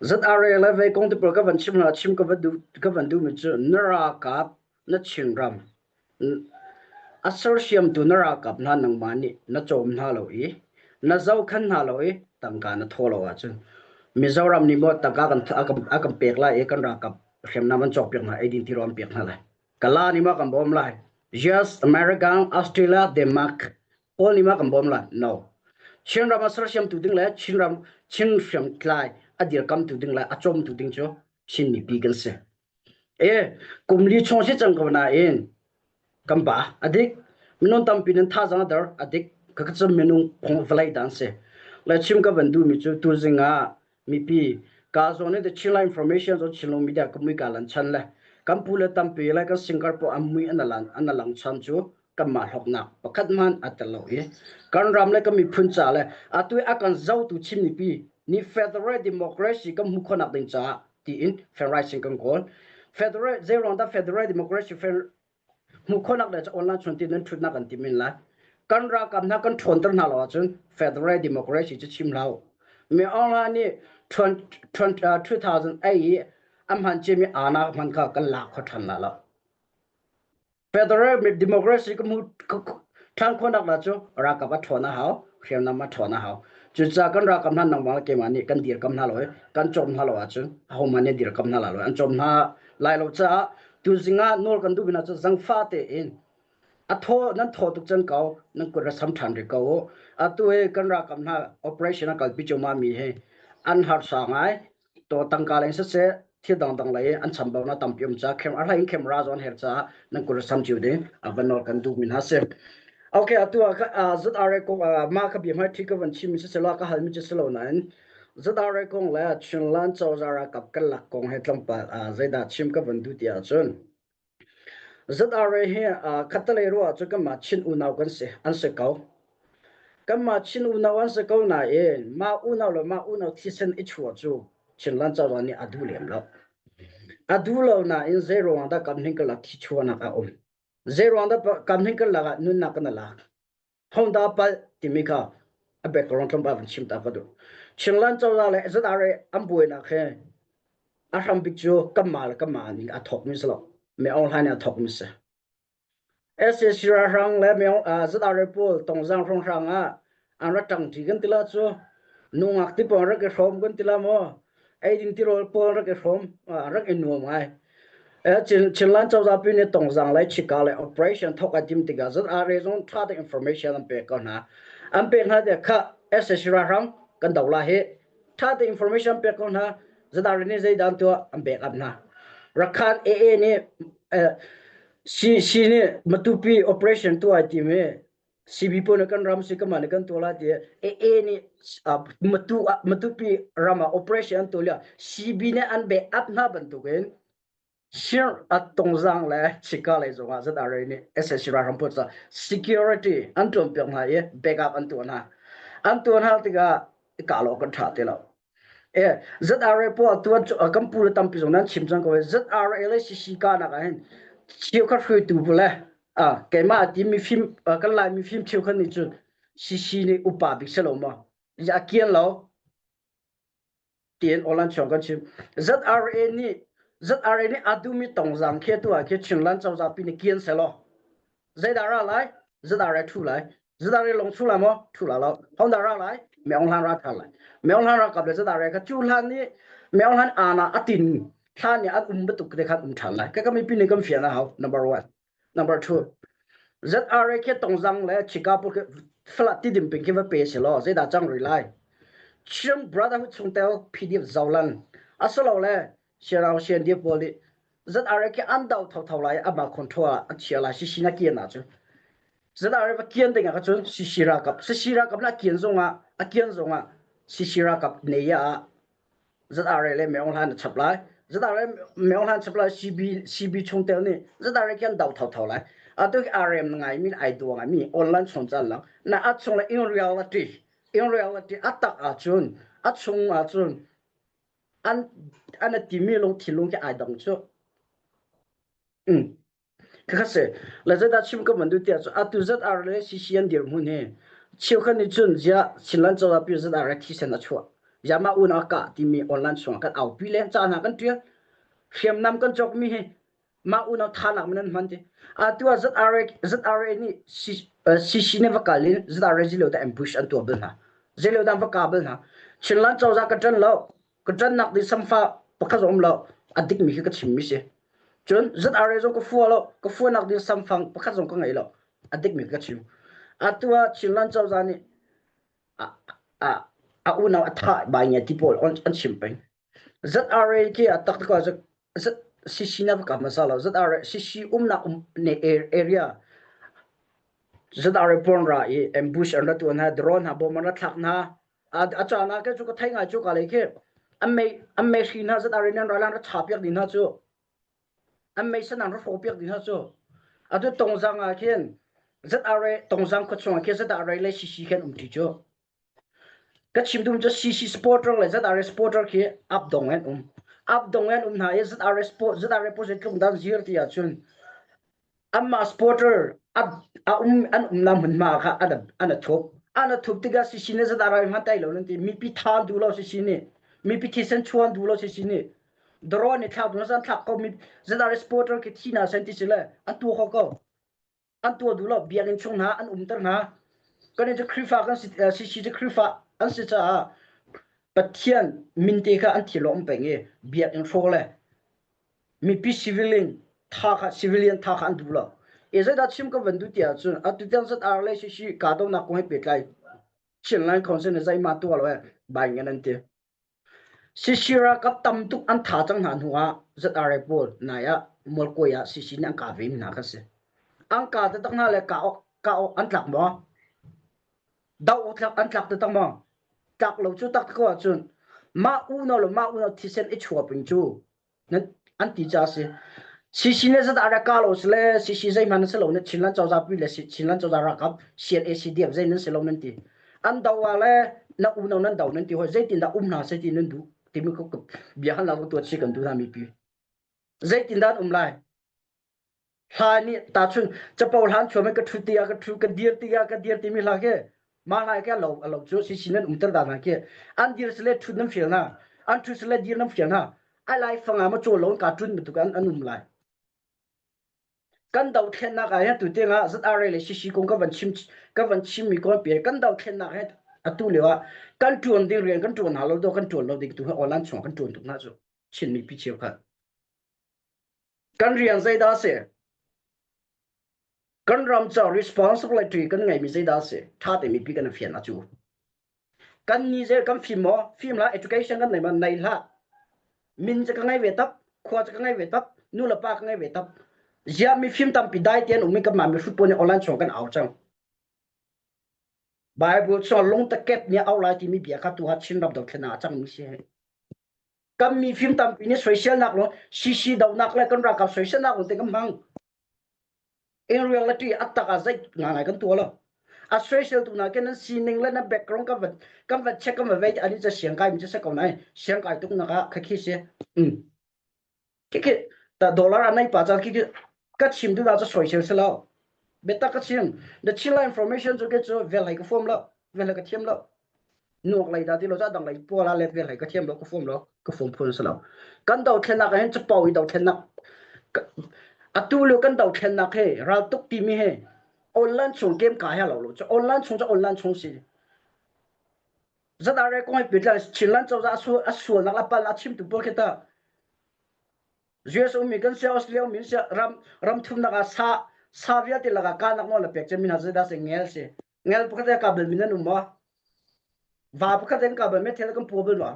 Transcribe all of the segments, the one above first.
ZRA le vei kong te pawl ka van chim hna chim ka van duh ka van duhmi cu na ralkap na Chinram a sersiamtu na ralkap hna nangmah nih na cawm hna lo i na zohkhenh hna lo i tangka na thaw lo ahcun Mizoram nih maw tangka kan a kan, a kan pek lai i kan ralkap hriamnam an cawkpiak hna eidin tirawl an pek hna lai. Kala nih maw kan bawm lai? Yes, American, Australia, Denmark pawl nih maw kan bawm lai? No. Chinram a sersiamtu ding le Chinram Chin hriamtlai a dirkamtu ding le a cawmtu ding cu Chin mipi kan si. E, kum li chung si cang ko nain kan ba a dik. Minung tampi nan thazaang a der a dik. Ka ka cu minung phung vawlei dan si. Le chim ka van duhmi cu tuzing ah mipi ka zawn i the Chinland Information zon Chinlung Media ka mui ka lan chan le kan pu le tampi le kan singer po an mui an lan an lang chan cu kanmah hlawknak pakhat hmanh a tel lo i kan ram le kan miphun ca le atu i a kan zotu Chin mipi nih federal democracy kan hmuh khawhnak ding caah tiin fundraising kan kawl. Federal zeiruang dah federal democracy hmuh khawhnak le online chun ti nan thutnak kan tim in lai. Kan ralkap hna kan ṭhawnter hna lo ahcun federal democracy cu chim hlah u. Mi online nih 2008 i an hman ciami aana hman kha kan lak kho ṭhan la lo. Federal democracy ka hmu ṭhan khawhnak la cu ralkap a ṭhawn a hau, hriamnam a ṭhawn a hau. Cucaah kan ralkap hna nangmah le keimah nih kan dirkam hna lo i kan cawm hna lo ahcun ahohmanh nih dirkam hna lai lo. An cawm hna lai lo caah tuzing ah nawl kan duh hna cu zangfah tein a thaw nan thaw tuk cang ko nan kut ra sam ṭhan rih ko u. Atu hi kan ralkap hna operation a kalpi cuahmah mi hi an harsa ngai. To tangka lei in siseh thil dangdang lei an chambaunak tampi um caah a hlei in camera zong an herh caah nan kut sam cio ding a van nawl kan duhmi hna si. Okay, atu ah ZRA kong mah ka bia hmai thi ka van chim si selo ka halmi cu si lo nain ZRA kong le Chinland cozah ralkap kan lak kong he tlawmpal zeidah chim ka van duh ti ahcun ZRA hi khattelei ruah cu kanmah Chin unau kan si, an si ko. Kanmah Chin unau an si ko nain mah unau le mah unau thisen i chuah cu Chinland cozah nih a duh lem lo. A duh lo nain zeiruang dah kam hning karlak thi chuahnak a um? Zeiruang dah kam hning karlak ah nunnak kan lak? Honda palh timi kha a background tlawmpal van chim ta ka duh. Chinland cozah le ZRA an buainak hi a hrambik cu kanmah le kanmah nih a thawkmi si lo. Me Aung Hlaing nih a thawkmi si. SAC ralhrang le me ZRA pawl tongzang hrawnghrang ah an ra ṭangṭi kan ti la cu nungak ti pawl rak i hrawm kan ti la maw eidin tirawl pawl rak i hrawm rak i nuam ngai. Chinland cozah pi nih tongzang le chika le operation thawk a tim tikah ZRA zong ṭha tein information an pek ko hna. An pek hna tiah kha SAC ralhrang kan do la hi ṭha tein information pek ko hna. ZRA nih zeidah an tuah an backup hna. Rakhan AA nih C, C nih Matupi operation tuah ai tim i CB pawl nih kan ram si kan mah nih kan tuah lai ti AA nih Matu Matupi ram ah operation an tuah lio CB nih an backup hna bantukin Sir at tongzang le Chika lei zongah ZRA nih SAC ralhrang pawl ca security an tuan piak hna i backup an tuah hna. An tuah hna tikah i kah lo kan ṭha ti lo. E ZRA pawl tuan kan pu le tampi zong nan chim cang ko ZRA le CC kahnak ah hin cheukhat hruaitu le keimah ti mifim kan lai mifim cheukhat nih cun CC nih upa bik si lo maw a kian lo tiin online chung kan chim ZRA nih ZRA nih a duhmi tongzang khi tu ah khi Chinland cozah pi nih kian selaw Zeidah ra lai? Zeidah ra ṭhu lai? Zeidah re lung ṭhu lai maw? Ṭhu la lo. Hodah ra lai? Meong hlan ra ṭhan lai. Meong hlan ralkap le zeidah re kha cu hlan nih Meong hlan ana a tin hlan nih an um bantuk te khan um ṭhan lai. Ka mipi nih kan fian a hau. Number one. Number two. ZRA khi tongzang le Chicago khi flat ti dim ping khi va pe si law zeidah cang rih lai? Chin Brotherhood chungtel PDF Zolan asilo le Siarau CNDF pawl nih ZRA khi an do thotho lai amah control ah an chia lai CC na kian ahcun ZRA va kian ding ah cun CC ralkap CC ralkap na kian zong ah a kian zong ah CC ralkap nei ah ZRA le Meong Hlan a chap lai ZRA Meong Hlan chap lai CB CB chungtel nih ZRA khi an do thotho lai atu khi RM ngai min ai duang mi online chung chan lang na a chung le in reality in reality atak ahcun a chung ahcun an an a timi lung thinlung khi ai dang cu. Mm. Khakha si. Le zeidah chim ka van duh tiah cu atu ZR le CC an dirhmun hi cheukhat nih cun ziah Chinland cozah pi ZR thisen a chuah. Yama unau kah timi online chungah kan aupi le ca hna kan ṭial. Hriamnam kan cawkmi hi mah unau thanak men an hman ti. Atu ah ZRA, ZRA nih CC nih va kal in ZRA zilo dah ambush an tuah bal hna. Zeilo dah va ka bal hna. Chinland cozah ka ṭan lo. Ka ṭannak ding samfa pakhat zong um lo. A dikmi khi ka chimmi si. Cun ZRA zong ka fua lo. Ka fuanak ding samfang pakhat zong ka ngei lo. A dikmi ka chim. Atu ah Chinland cozah nih a, a, a unau a thah bai nge ti pawl an chim peng. ZRA khi a tak ko Z CC na ka hmasa lo ZRA CC umnak um ne area ZRA pon ra i ambush an ra tu hna drone hna bom an ra thlak hna a caan ah ke cu ka thei ngai cu ka lei khi an mei an mei hri hna ZRA nan ra lan ra cha piak ding hna cu an mei san an ra hro piak ding hna cu atu tongzang ah khin ZRA tongzang khua chung ah khin ZRA le CC khin um ti cu Ka chim duhmi cu CC supporter le ZRA supporter khi updong an um. Updong an um hna i ZRA sport ZRA pawl zeitluk dah an zir ti ahcun anmah supporter a, a um an umnak hmunhma kha an an a thup. An a thup tikah CC nih ZRA hman tai lo nan ti. Mipi tha an duh lo CC nih. Mipi thisen chuan duh lo CC nih. Drone nih thlak duh san thlak ko mi ZRA supporter khi thi hna sen ti si le an tuah kho ko. An tuah duh lo biakinn chung hna an umter hna kan cu Khrihfa kan si CC cu Khrihfa an si caah Pathian min te kha an thil um peng i biakinn hrawk le mipi civilian tha kha civilian tha kha an duh lo e zeidah chim ka van duh ti ahcun atu tiang zat ar le CC kahdohnak kong he pehtlai Chinland Council nih zeihmah tuah lo e bai ngan an ti CC ralkap tam tuk an tha cang hna hnu ah ZRA pawl nai ah Mualkawi ah CC nih an kah ve mi hna kan si. An kah taktak hna le kah awk kah awk an tlak maw? Doh awk tlak an tlak taktak maw? Tlak lo cu tak ko ahcun mah unau le mah unau thisen i chuap in cu an ti ca si. CC nih zat a ka lo sile CC zeihmanh nan si lo na Chinland cozah pi le Chinland cozah ralkap CNA CDF zei nan si lo nan ti. An do ah le na unau nan do nan ti hoi zeitin dah um hna seh ti nan duh timi ko bia han la tuat si kan duh hna mipi. Zeitin dah an um lai? Hla nih tahchun capo hlan chuam ka ṭhu ti ah ka ṭhu ka dir ti ah ka dir timi hla khi mah hla khi alo alo cu si sin an umter dan hna khi an dir sile ṭhut nan fial hna an ṭhut sile dir nan fial hna ai lai fanga ma chaw lo ka ṭun bantuk an an um lai kan dothlennak ah hin tu tiangah ZRA le CC kong ka van chim ka van chim mi kon pi kan dothlennak he atu lio ah kan ṭuan ding rian kan ṭuan hna lo do kan ṭuan lo ding tu he online chung kan ṭuan tuk hna cu Chin mipi cheukhat Kan rian zeidah a si? Kan ram ca responsibility kan ngeimi zeidah a si? Ṭha tein mipi kan i fian a cu. Kan ni zel kan fim maw? Fim hlah, education kan nei maw? Nei hlah. Min cu ka ngei ve tak, khua cu ka ngei ve tak, nu le pa ka ngei ve tak. Ziah mifim tampi dai te an um i kanmah mihrut pawl nih online chung kan au cang. Bible chung lungtakep nih au lai timi bia kha tu ah Chin ram dothlennak ah cangmi si. Kan mifim tampi nih soiselnak lo CC dohnak le kan ralkap soiselnak lawng te kan hmang. In reality a tak ah zei ngai kan tuah lo. A soisel tu na ke nan sining le nan background kan van kan van check kan van vei ani ca siang kai mi ca se ko nai siang kai tuk nak ah khakhi si. Mm. Khi ta dollar a nei pa caan khi ka chim tu na cu soisel si lo. Biatak ka chim. The Chila information cu ke cu vel hai ka form lo. Vel hai ka thiam lo. Nuak lei dah ti lo ca dang lei pual ah let vel hai ka thiam lo ka form lo ka form phun si lo. Kan dothlennak ah hin capo i dothlennak atu lio kan dothlennak he raltuk timi he online chung game ka he lo lo cu online chung cu online chung si. Zadare kong he pehtlai Chinland cozah a sualnak a pal a chimtu pawl khi ta US ummi kan si Australia ummi si ram ram thumnak ah sa sa vialte lakah kanak nawl a pek cem mi hna zeidah si ngel si ngel pakhat he ka bal mi nan um maw va pakhat in ka bal mi thil kan pu bal ma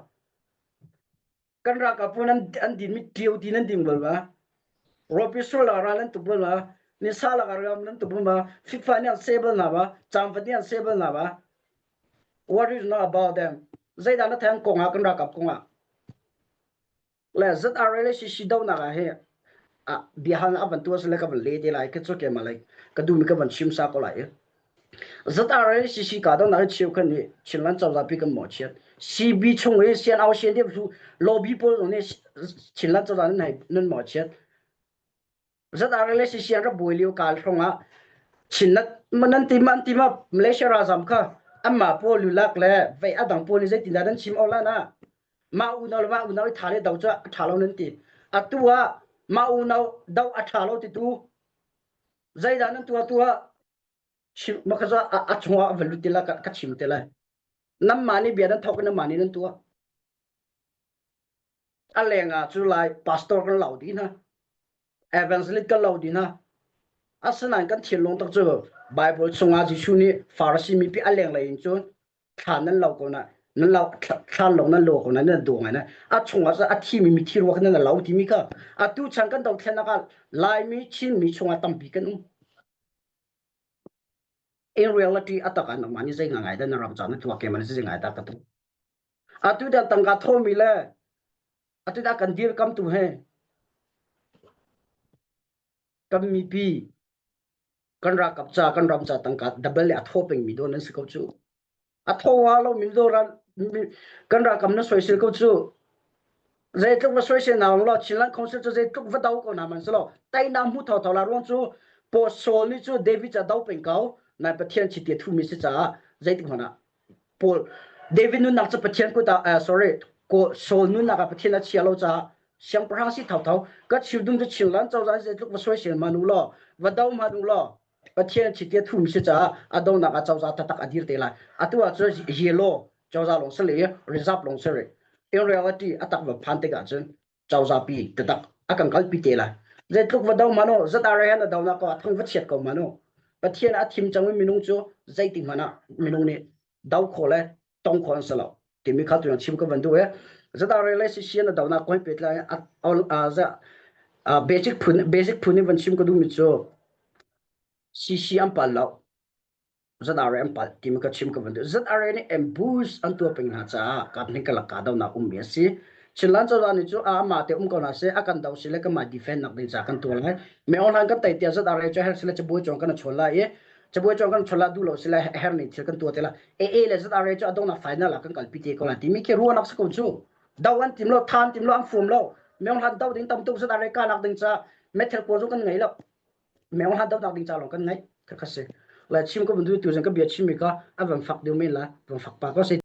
kan ralkap pawl an an din mi ṭio ti nan ding bal ma ropi sul la ral nan tuk bal ma ni sa la ram nan tuk bal ma fikfa nih an se bal na ma changfat nih an se bal na ma what is not about them zeidah na thang kong ah kan ralkap kong ah le ZRA le CC donak ah hi biahal a van tuah sile ka van le te lai ka cu ke ma lai ka duhmi ka van chim sa ko lai ZRA le CC ka donak hi cheu khan nih Chinland cozah pi kan mawhchiat CB chung i CNO CNDF lobby pawl zong nih Chinland cozah nan nan mawhchiat ZRA le CC an rak buai lio kaal hrawng ah Chinland nan ti ma an ti ma Malaysia ralzam kha Anmah pawl lulak le vei a dang pawl nih zeitindah nan chim awk lan ah mah unau le mah unau i tha le do cu a ṭha lo nan ti. Atu ah mah unau do a ṭha lo titu zeidah nan tuah tu ah chim ma kha a chungah a va lut ti la ka chim te lai. Nanmah nih bia nan thawk i nanmah nih nan tuah. A leng ah cu lai pastor kan lo dih hna. Evangelist kan lo dih hna. Asinain kan thinlung tak cu Bible chungah Jesuh nih Farasi mipi a lenglei in cun thla nan lo ko na nan lo thla long nan lo ko na nan duh ngai na a chungah cu a thimi mithi ruak nan lo timi kha atu chan kan dothlennak ah Laimi Chinmi chungah tampi kan um. In reality a tak ah nangmah nih zei ngai dah na ram ca na tuah ke man zei ngai dah ka tu. Atu dah tangka thomi le atu dah kan dirkam tu he kan mipi kan ralkap ca kan ram ca tangka double le a thaw pengmi dawn nan si ko cu. A thaw wa lo min do ral kan ralkap na soisel ko cu. Zeitluk va soisel na lo Chinland Council cu zeitluk va do ko na man silo teinak hmu tho tho la ruang cu Paul Saul nih cu David ca do peng ko nai Pathian chiti thumi si caah zeitik hmanh ah Paul David nunnak cu Pathian kut ah uh, sorry ko Saul nunnak ah Pathian a chia lo caah siangpahrang si thotho ka chiu dum cu Chinland cozah zeitluk va soisel man u law va do man u law Pathian chiti thum si caah a donak ah cozah taktak a dir te lai atu ah cun yellow cozah lawng si le reserve lawng si rih in reality a tak va phan tikah cun cozah pi taktak a kan kalpi te lai zeitluk va do mano zat are han a donak ko a thang va chiat ko mano Pathian a thim cang mi minung cu zeitik hmanh ah minung nih do khawh le tong khawh an si lo timi kha tu chim ka van duh e zat are le si na donak koi pet lai basic phun basic phun in van chim ka duh mi cu CC an pal lo ZRA an palh timi ka chim ka van duh. ZRA nih ambush an tuah peng hna caah kap hnih ka lak ka donak ummi a si. Chinland cozah nih cu a amah te um ko hna seh a kan do si le kanmah defend nak ding caah kan tuah lai. Me online kan tei tiah ZRA cu her sile cabuai cawng kan chawn lai i cabuai cawng kan chawn la duh lo sile her ning thil kan tuah te la. AA le ZRA cu a dongnak final ah kan kalpi te ko lai timi khi ruahnak si ko cu. Do an tim lo, than tim lo, an fuam lo. Me online do ding tam tuk ZRA kanak ding ca methel ko zu kan ngei lo. Meng hlan dohnak ding ca lawng kan ngaih. Kha si. Lai chim ka van tu zan ka bia chim mi ka a van fak deuh men la van fak pa ko si.